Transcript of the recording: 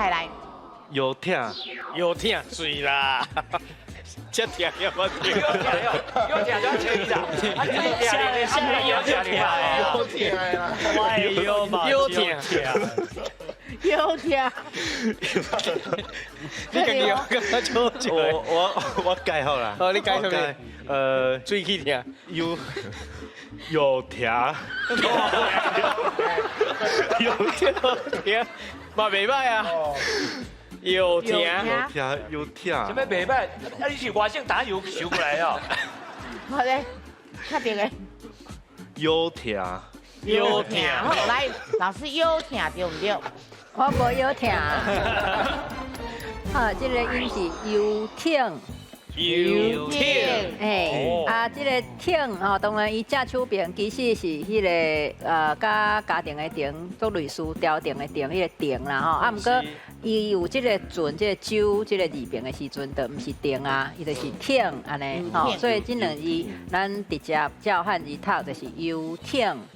太來。腰疼。腰疼水啦，這疼也無疼。腰疼就切伊啦，啊，下下腰疼腰疼，我的腰嘛腰疼。腰疼。你家己有感覺做笑？我改好啦。哦，你改啥物？喙齒疼。腰腰疼。腰疼疼，嘛袂䆀啊。腰疼。腰疼腰疼。啥物袂䆀？啊，你是外省打油收過來哦？好咧，確定的。腰疼。腰疼。好，來，老師腰疼對毋對？我無腰疼。好，這个音是遊艇。遊艇。哎，啊，這个艇吼，當然伊正手邊其實是彼个佮家庭的庭做類似朝廷的廷彼个廷啦吼。啊，毋過伊有這个船，這个舟，這个字邊的時陣，就毋是亭啊，伊就是艇按呢吼。所以這兩字咱直接照漢字讀就是遊艇。